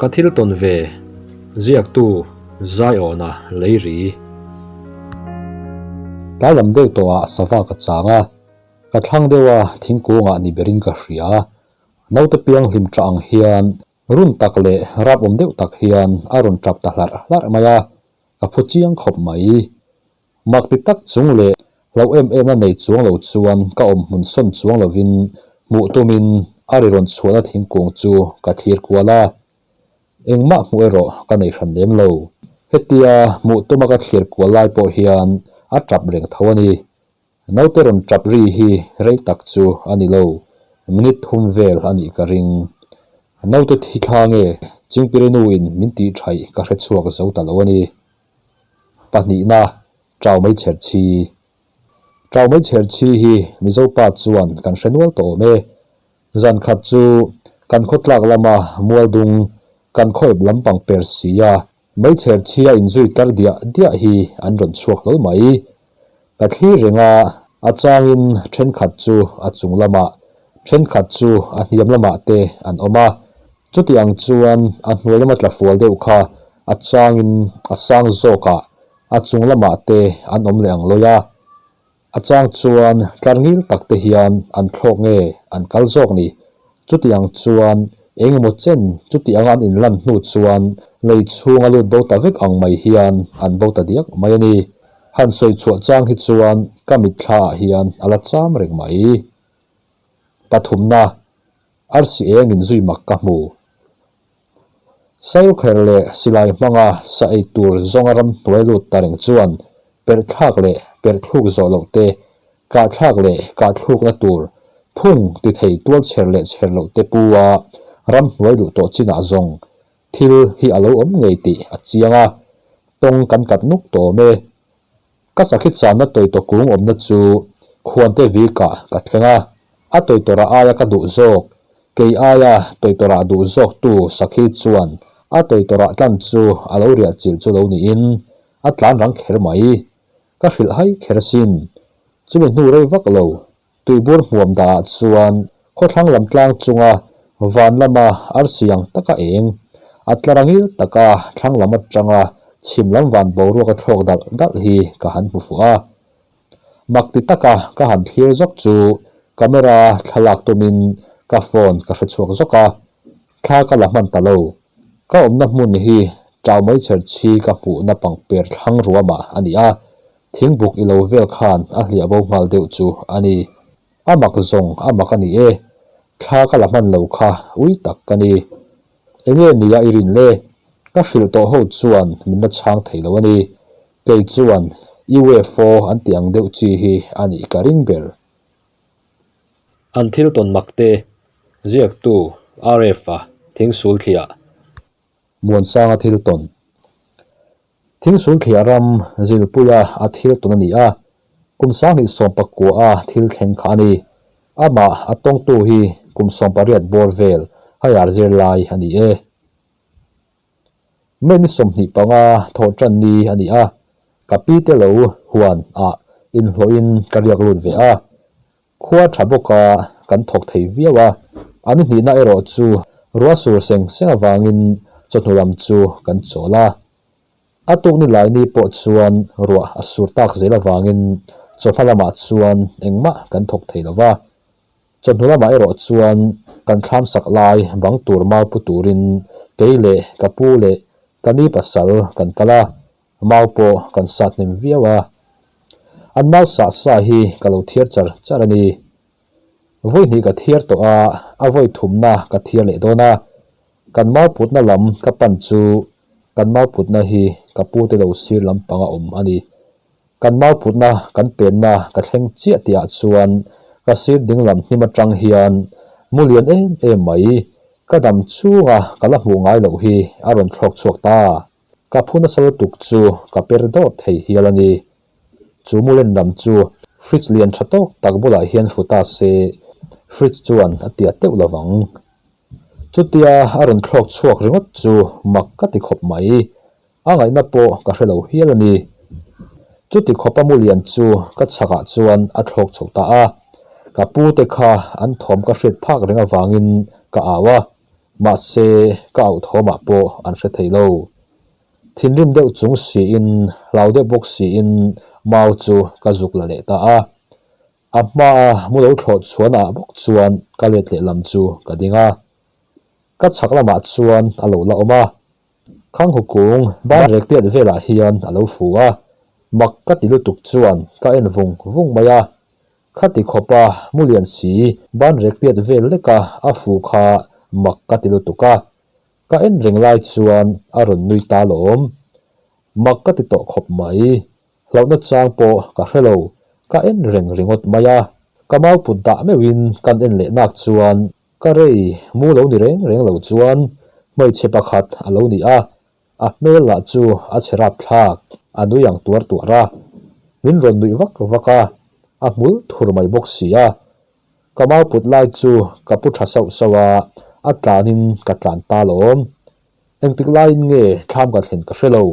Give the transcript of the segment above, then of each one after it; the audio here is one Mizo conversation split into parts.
Ka thil tawn ve, ziaktu Zaiawna Leiri. Tlai lam deuh tawhah sava ka chang a, ka thlang deuh a thingkungah ni berin ka hria. Naute piang hlim tah ang hian run tak leh rap awm deuh tak hian a rawn tap ta hlarh hlarh mai a, ka phu chiang khawp mai. Mak ti tak chung leh hlauh em em a nei chuang lo chuan ka awm hmun sawn chuang lovin hmuh tumin a ri rawn chhuahna thingkung chu ka thlir kual a. Engmah hmuh erawh ka nei hran lem lo. Hetia hmuh tuma ka thlir kual lai pawh hian a tap reng tho a ni. Naute rawn tap ri hi rei tak chu a ni lo, minute thum vel a nih ka ring. Naute thi thla nge Chingpirinu in min tih thaih ka hre chhuak zo ta lo a ni. Pahnihna, Chau mai chher chhi. Chau mai chher chhi hi Mizo pa chuan kan hre nual tawh awm e. Zan khat chu kan khawtlak lama mualdung kan khawip lampang per si a, meichher chhia inzui tar diah diah hi an rawn chhuak hlawl mai. Ka thlir reng a, a changin thenkhat chu a chung lamah, thenkhat chu a hniam lamah te an awm a. Chuti ang chuan a hnuai lama tla fual deuh kha a changin a sang zawkah a chung lamah te an awm leh ang lawi a. A chang chuan tlar ngil tak te hian an thlawk nge an kal zawk ni. Chuti ang chuan eng emaw chen chuti anga an inlan hnu chuan lei chhunga lut bo ta vek ang mai hian an bo ta diak mai a ni. Han sawi chhuah chang hi chuan ka mitthla ah hian a la cham reng mai. Pathumna, arsi eng inzui mak ka hmu. Sailkher leh silai hmanga sa ei tur zawnga ramhnuai lut ta reng chuan perh thlak leh perh thluk zawh loh te, kah thlak leh kah thlukna tur phung ti thei tual chher leh chher loh te pu a ramhnuai luh tawh chinah zawng thil hi a lo awm ngei tih a chiang a, tawng kan kat nuk tawh awm e. Ka sakhi channa tawitaw kung awmna chu khuante vikah ka thleng a, a tawitawrah aia ka duh zawk, kei aia tawitawrah duh zawktu sakhi chuan a tawitawrah tlan chu a lo riah chilh chu lo niin a tlan rang kher mai. Ka hrilh hai kher asin. Chumi hnu rei vak lo, tuibur hmuam dahah chuan khawthlang lam tlang chunga van lama arsi ang taka eng, a tlar angil taka thlang lam atanga chhim lam van boruak a thlawk dalh dalh hi ka han hmu fuh a. Mak ti taka ka han thlir zawk chu camera thlalak tumin ka phone ka hre chhuak zawk a, thla ka la hman ta lo. Ka awmna hmun hi chau mai chher chhi ka hmuhna pangper thlang ruamah a ni a, Thingbuk i lo vel khan a hliah bo nghal deuh chu a ni. A mak zawng a mak a ni e. Thla ka la hman lo kha ui tak ka ni. Enge nia i rin le? Ka hrilh tawh ho chuan min la chhang thei lo a ni. Kei chuan UFO an tih ang deuh chi hi a nih ka ring ber. An thil tawn mak te, ziaktu RF-a thingsul thliah. Muansanga thil tawn. Thingsulthliah ram Zilpuia a thil tawn a ni a, kum 2019 a thil thleng kha a ni. Amah a tawngtu hi kum 18 bawr vel haiar zirlai a ni e. May ni 25 thawh tan ni a ni a, ka pi te lo huan ah inhlawhin ka riak lut ve a. Khua tha bawka kan thawk thei viau a, an hnihna erawh chu ruah sur seng seng avangin chawhnu lam chu kan chawl a. A tukni laini pawh chuan ruah a sur tak zel avangin chawhma lamah chuan engmah kan thawk thei lo va. Chawhnu lamah erawh chuan kan thlam sak lai bang tur mau pu turin kei leh ka pu leh ka ni pasal kan kal a, Mau pawh kan sat hnem viau a, an mau sah sa hi ka lo thiar char char a ni. Vawi hnih ka thiar tawh a, a vawi thumna ka thiar leh dawn a, kan mau putna lam ka pan chu kan mau putna hi ka pu te lo sir lampanga awm a ni. Kan mau putna kan penna ka thleng chiah tihah chuan ka sir dinglam hnim atang hian mu lian em em mai ka dam chunga ka la hmuh ngai loh hi a rawn thlawk chhuak ta. Ka phu nasa lutuk chu ka per dawt thei hial a ni. Chu mulen lam chu fridge lian tha tawk tak bulah hian fu ta se, fridge chuan a tiat deuh lo vang. Chutia a rawn thlawk chhuak ringawt chu mak ka ti khawp mai. A ngaihna pawh ka hre lo hial a ni. Chuti khawpa mulian chu ka chhakah chuan a thlawk chho ta a. Ka pu te kha an thawm ka hriat phak reng avangin ka au a. Mahse, ka auh thawmah pawh an hre thei lo. Thinrim deuh chung siin, hlau deuh bawk siin mau chu ka zuk la leh ta a. A hmaa mu lo thlawh chhuan ah bawk chuan ka let leh lam chu ka ding a. Ka chhak lamah chuan a lo la awm a. Khanghu kung ban rek tiat velah hian a lo fu a. Mak ka ti lutuk chuan ka en vung vung mai a. Khati khawpa mu lian si ban rek tiat vel leka a fu kha mak ka ti lutuk a. Ka en reng lai chuan a rawn nui ta lawm. Mak ka ti tawh khawp mai. Hlauhna chang pawh ka hre lo, ka en reng ringawt mai a. Ka mau put dah meuhin kan en leh nak chuan ka rei mu lo ni reng reng lo chuan hmeichhe pakhat a lo ni a, a hmel lah chu a chhe rap thlak, a nui ang tuar tuar a. Min rawn nuih vak vak a, a hmul thur mai bawk si a. Ka mau put lai chu ka pu tha sauh sauh a, a tlanin ka tlan ta lawm. Engtik laiin nge thlam ka thlen ka hre lo.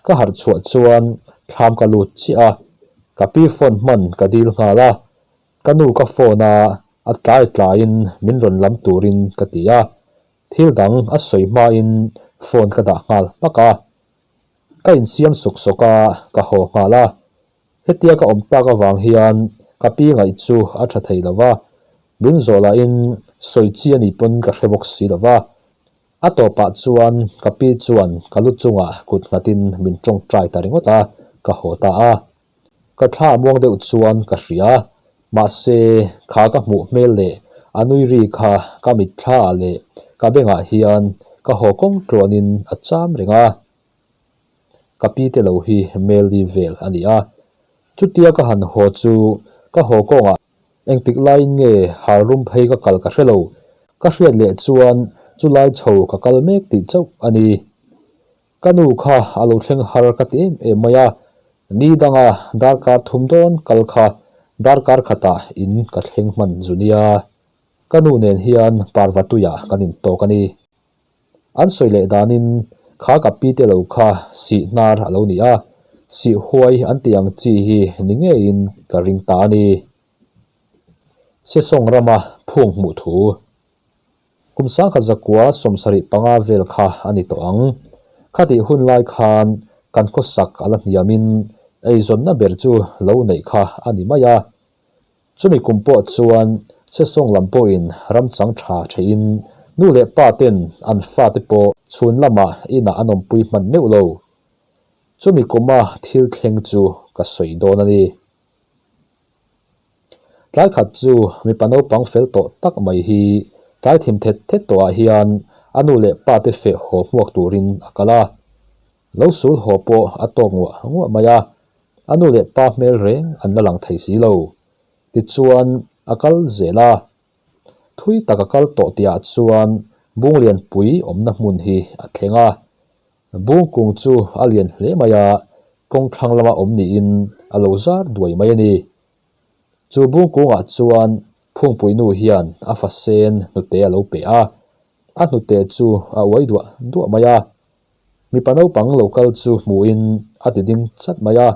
Ka harh chhuah chuan thlam ka lut chiah a, ka pi phone hman ka dil nghal a. Ka nu ka phone a, a tlai tlaiin min rawn lam turin ka ti a. Thil dang a sawi hmain phone ka dah nghal hmak a. Ka insiam sawk sawk a, ka haw nghal a. Hetia ka awm tak avang hian ka pi ngaih chu a tha thei lo va, min zawh lahin sawi chi a nih pawn ka hre bawk si lo va. A tawpah chuan ka pi chuan ka lu chungah kut nghatin min tawngtai ta ringawt a, ka haw ta a. Ka thla muang deuh chuan ka hria, mahse kha ka hmuh hmel leh a nui ri kha ka mitthlaah leh ka bengah hian ka haw kawng tluanin a cham reng a. Ka pi te lo hi Meli vel a ni a, chutia ka han haw chu ka haw kawngah Engtik laiin nge hal rum phei ka kal ka hre lo, ka hriat leh chuan chu lai chho ka kal mek tih chauh a ni. Ka nu kha a lo thleng har ka ti em em mai a, ni danga darkar thum dawn kal kha darkar khatah in ka thleng hman zu nia. Ka nu nen hian Parvatuiah kan intawk a ni. An sawi leh danin kha ka pi te lo kha sih hnar a lo ni a, sih huai an tih ang chi hi ni ngeiin ka ring ta a ni. Sesawng rama phung hmuh thu. Kum sangkhat zakua 75 vel kha a ni tawh ang. Khatih hun lai khan kan khawsak a la hniamin eizawnna ber chu lo neih kha a ni mai a. Chumi kum pawh chuan Sesawng lam pawhin ram chang tha theihin nu leh pa ten an fate pawh chhun lamah inah an awmpui hman meuh lo. Chumi kuma thil thleng chu ka sawi dawn a ni. Tlai khat chu mipa naupang fel tawh tak mai hi tlai thim thet thet tawhah hian a nu leh pa te feh haw hmuak turin a kal a. Lo sul haw pawh a tawk nguah nguah mai a, a nu leh pa hmel reng an la lang thei si lo. Tichuan a kal zel a, thui tak a kal tawh tihah chuan bung lianpui awmna hmun hi a thleng a. Bung kung chu a lian hle mai a, kawng thlang lama awm niin a lo zar duai mai a ni. Chu bung kungah chuan phungpui nu hian a fa sen hnute a lo pe a, a hnute chu a uai duah duah mai a. Mipa naupang lo kal chu hmuhin a ti ding chat mai a,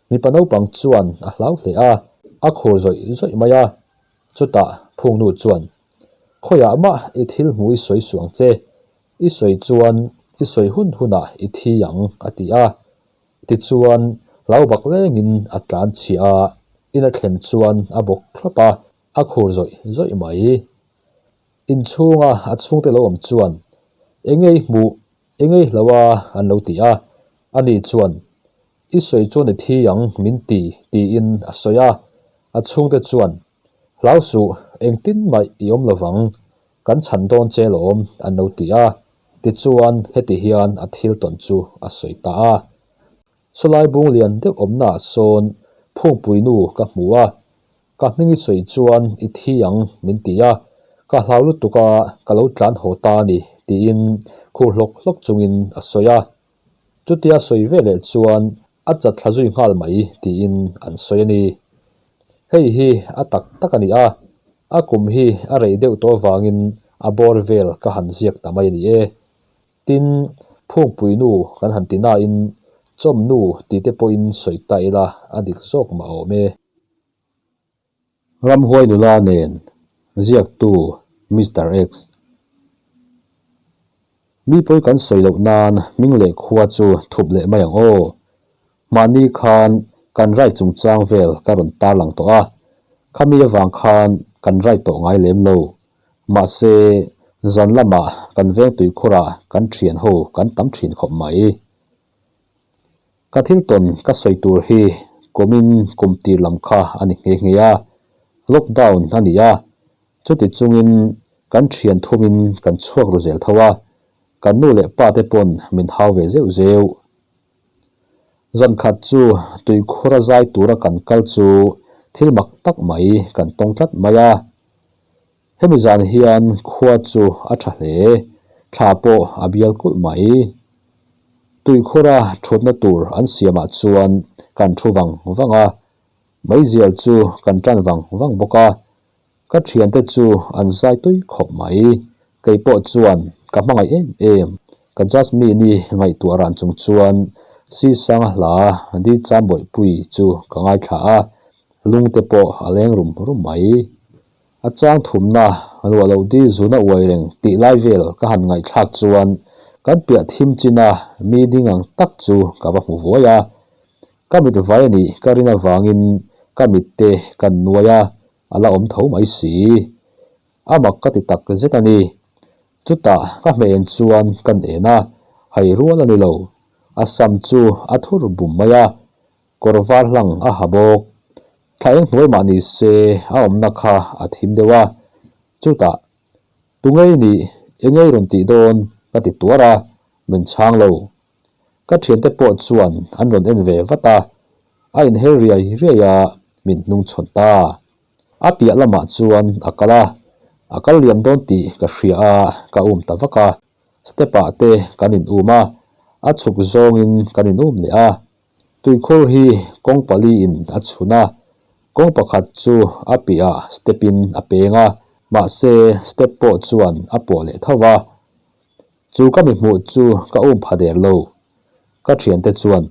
mipa naupang chuan a hlau hle a, a khur zawih zawih mai a. Chutah Phungnu chuan, Khawiah mah i thil hmu i sawi suh ang che, i sawi chuan i sawi hun hunah i thi ang, a ti a. Tichuan hlau bak lengin a tlan chhiah a, in a thlen chuan a bawk thlawp a, a khur zawih zawih mai. Inchhunga a chhungte lo awm chuan, Enge i hmuh, enge i hlo a? an lo ti a. Ani chuan, I sawi chuan i thi ang min ti, tiin a sawi a. A chhungte chuan, Hlau suh, engtin mah i awm lovang, kan chhan dawn che lawm, an lo ti a. Tichuan, heti hian a thil tawn chu a sawi ta a. Sawlai bung lian deuh awmnaah sawn Phungpui nu ka hmu a, Ka hming i sawi chuan i thi ang min ti a, ka hlau lutuk a ka lo tlan haw ta a ni tiin khur hlawk hlawk chungin a sawi a. Chutia sawi ve leh chuan a chat thla zui nghal mai tiin an sawi a ni. Hei hi a tak tak a ni a, a kum hi a rei deuh tawh avangin a bawr vel ka han ziak ta mai a ni e. Tin, Phungpui nu kan han ti nain chawm nu tih te pawhin sawi ta ila a dik zawk mah awm e. Ramhuai nula nen ziaktu Mister X. Mi pawi kan sawi loh nan hming leh khua chu thup leh mai ang aw. Mahni khan kan rai chungchang vel ka rawn tarlang tawh a, khami avang khan kan rai tawh ngai lem lo. Mahse, zan lamah kan veng tuikhurah kan thian ho kan tam thin khawp mai. Ka thil tawn ka sawi tur hi kumin kum tir lam kha a ni nghe nghe a, lockdown a ni a, chuti chungin kan thian thumin kan chhuak ru zel tho a, kan nu leh pa te pawn min hau ve zeuh zeuh. Zan khat chu tuikhur a zai tura kan kal chu thil mak tak mai kan tawng tlat mai a. Hemi zan hian khua chu a tha hle, thla pawh a bial kulh mai. Tuikhura thutna tur an siamah chuan kan thu vang vang a, meizial chu kan tan vang vang bawk a. Ka thiante chu an zai tui khawp mai, kei pawh chuan ka hmangaih em em. Ka Jasmine-i ngaihtuah ran chung chuan Sisanga hla Di Chambawihpui chu ka ngaithla a, lungte pawh a leng rum rum mai. A chang thumna ruah lo di zuna uai reng tih lai vel ka han ngaihthlak chuan kan piah thim china mi ding ang tak chu ka va hmu vuai a. Ka mit vai a nih ka rin avangin ka mit te kan nuai a, a la awm tho mai si. A mak ka ti tak zet a ni. Chutah ka hmeh en chuan kan en a, hai rual a ni lo. A sam chu a thur bum mai a, Kawr var hlang a ha bawk. Thla eng hnuai mah ni se a awmna kha a thim deuh a. Chutah, Tu ngei nih, eng ngei rawn tih dawn? ka ti tuar a, min chhang lo. Ka thiante pawh chuan an rawn en ve vat a, a inher riai riai a, min hnung chhawn ta. A piah lamah chuan a kal a, a kal liam dawn tih ka hria a, ka um ta vak a. Step ah te kan in um a, a chhuk zawngin kan in um leh a. Tuikhur hi kawng pali in a chhun a, kawng pakhat chu a piah step in a peng a, mahse step pawh chuan a pawh leh tho va. Chu ka mi hmuh chu ka um pha der lo. Ka thiante chuan,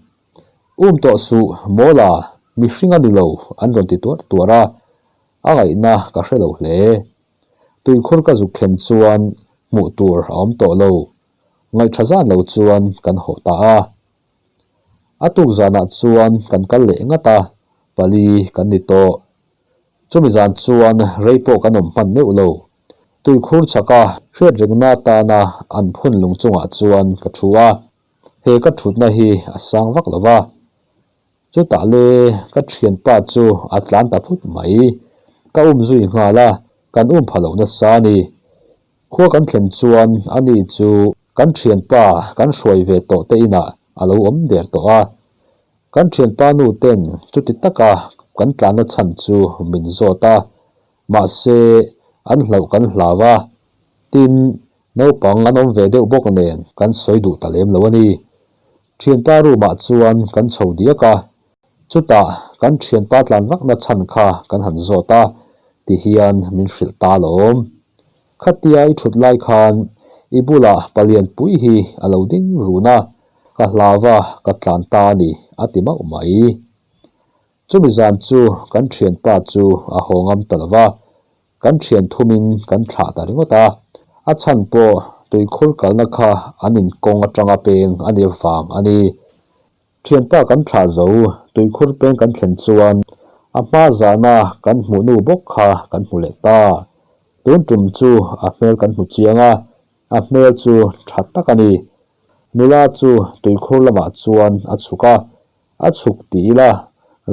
Um tawh suh, Mawla, mihring a ni lo an rawn ti tuar tuar a, a ngaihna ka hre lo hle. Tuikhur ka zuk thlen chuan hmuh tur a awm tawh lo. Ngaihṭha zan lo chuan kan hawh ta a. A tuk zanah chuan kan kal leh ngat a, pali kan ni tawh. Chumi zan chuan rei pawh kan awm hman meuh lo. Tuikhur chhaka hriat rengna atana an phun lung chungah chuan ka thu a, he ka thutna hi a sang vak lo va. Chutah le ka thianpa chu a tlan ta phut mai. Ka um zui nghal a, kan um pha lo nasa a ni. Khua kan thlen chuan ani chu kan thianpa kan hruai ve tawh te inah a lo awm der tawh a. Kan thianpa nu ten chuti taka kan tlanna chhan chu min zawt a, mahse an hlauh kan hlau a, tin naupang an awm ve deuh bawk nen kan sawi duh ta lem lo a ni. Thianpa room ah chuan kan chho diak a, Chutah kan thianpa tlan vakna chhan kha kan han zawt a, ti hian min hrilh ta alawm. Khatia i thut lai khan i bulah palian pui hi a lo ding run a, ka hlau a, ka tlan ta a ni, a ti mauh mai. Chumi zan chu kan thianpa chu a haw ngam ta lo va, kan thian thumin kan thlah ta ringawt a, a chhan pawh tuikhur kalna kha an inkawng atanga peng a ni vang a ni. Thianpa kan thlah zo, tuikhur peng kan thlen chuan a hma zahna kan hmuh nu bawk kha kan hmu leh ta. Tun tum chu a hmel kan hmu chiang a, a hmel chu tha tak a ni. Nula chu tuikhur lamah chuan a chhuk a, a chhuk ti ila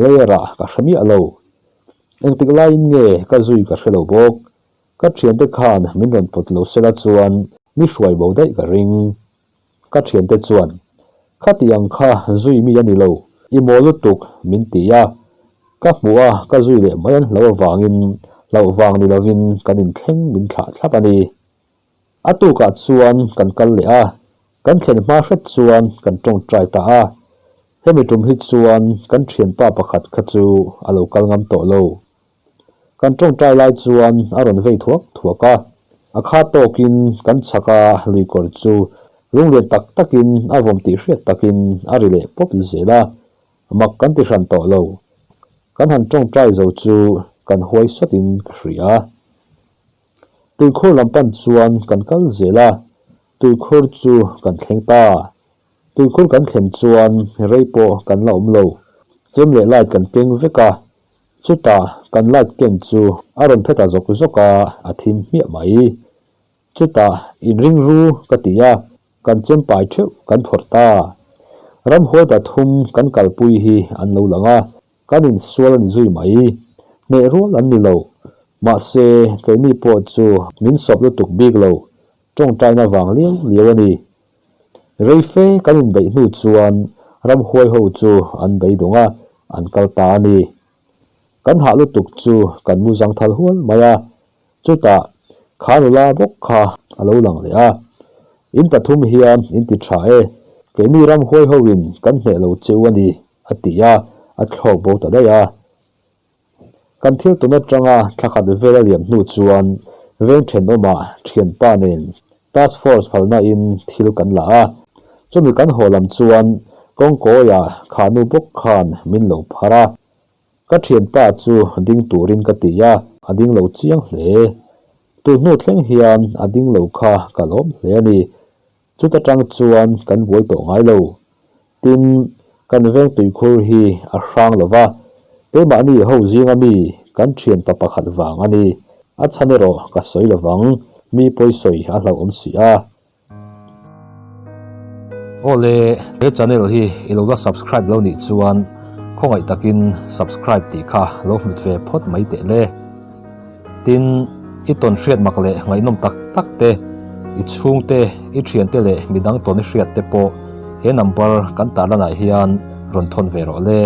layer ah ka hre miah lo. Engtik laiin nge ka zui ka hre lo bawk. Ka thiante khan min rawn pawt lo sela chuan mi hruai bo daih ka ring. Ka thiante chuan, Khati ang kha zui mi a ni lo, i maw lutuk, min ti a. Ka hmuh a, ka zui leh mai an hlauh avangin hlauh vang ni lovin kan inthleng min thlah thlap a ni. A tukah chuan kan kal leh a, kan thlen hma hret chuan kan tawngtai ta a. Hemi tum hi chuan kan thianpa pakhat kha chu a lo kal ngam tawh lo. Kan tawngtai lai chuan a rawn vei thuak thuak a, a kha tawkin kan chhak a luikawr chu lunglian tak takin a vawm tih hriat takin a ri leh pawp zel a, mak kan ti hran tawh lo. Kan han tawngtai zo chu kan huai sawtin ka hria. Tuikhur lam pan chuan kan kal zel a. Tuikhur chu kan thleng ta. Tuikhur kan thlen chuan rei pawh kan la awm lo. Chem leh light kan keng vek a, chutah kan light ken chu a rawn phe ta zawk zawk a, a thim hmiah mai. Chutah inring ru ka ti a, kan chem pai theuh kan phawrh ta. Ramhuai pathum kan kalpui hi an lo lang a, kan insual a ni zui mai. Hneh rual an ni lo. Mahse, keini pawh chu min sawp lutuk bik lo, tawngtaina vang liau liau a ni. Rei fe kan inbeih hnu chuan ramhuai ho chu an beidawng a, an kal ta a ni. Kan hah lutuk chu kan mu zang thal hual mai a, Chutah kha nula bawk kha a lo lang leh a, In pathum hian in ti tha e, keini ramhuai hoin kan hneh lo cheu a ni, a ti a, a thlawk bo ta daih a. Kan thil tun atanga thla khat vel a liam hnu chuan veng thenawmah thianpa nen task force phalna in thil kan la a, chumi kan haw lam chuan kawngkawiah kha nu bawk khan min lo phar a. Ka thianpa chu ding turin ka ti a, a ding lo chiang hle. Tun hnu thleng hian a ding lo kha ka lawm hle a ni. Chuta tang chuan kan buai tawh ngai lo. Tin, kan veng tuikhur hi a hrang lo va, keimahni ho zinga mi kan thianpa pakhat vang a ni. A chhan erawh ka sawi lo vang, mi pawisawi a hlauhawm si a. Awle, he channel hi i lo la subscribe lo nih chuan khawngaih takin subscribe tih kha lo hmit ve phawt mai teh le. Tin, i tawn hriat mak leh ngaihnawm tak tak te, i chhungte, i thiante leh midang tawn i hriat te pawh he number kan tarlanah hian rawn thawn ve rawh le.